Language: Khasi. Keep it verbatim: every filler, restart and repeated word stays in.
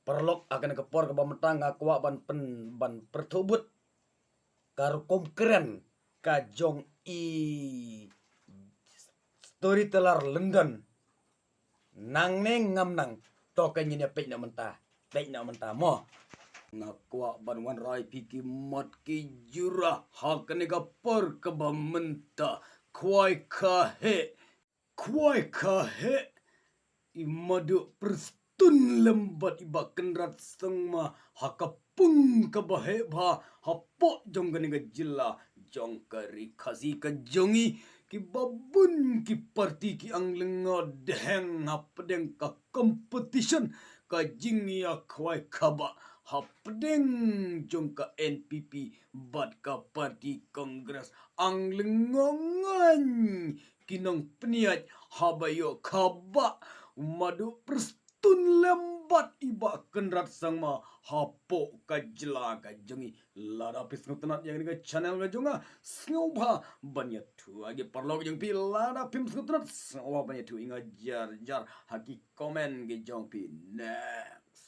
Paralok, ha kane ka por kaba mynta nga kwah ban pyn, ban pyrthuh bud ka rukom kren ka jong i storyteller London. Nang ne ngam nang, to ka ngin ïa peit noh mynta. Peit noh mynta mo. Nga kwah ban wanrah ïa phi ki mat ki jura ha kane ka por kaba mynta. Khwai kha heh. Khwai kha heh. I Maduh Prestone lem bad i Bah Conrad Sangma ha ka pung kaba heh bha hapoh jong kane ka jylla jong ka Ri Khasi ka jong ngi. Kiba bun ki parti ki ang lyngngoh deng hapdeng ka competition ka jingïakhwai khabah hapdeng jong ka N P P bad ka parti Congress. Ang lyngngoh ngan ki nongpynïaid haba ïoh khabah u Maduh Prestone lem bad i Bah Conrad Sangma hapoh ka jylla ka jong ngi. Lada phi sngewtynnat ïa kane ka channel ka jong nga, sngewbha ban ïathuh ha ki paralok jong phi. Lada phim sngewtynnat, sngewbha ban ïathuh ïa nga jar jar ha ki comment ki jong phi. Next.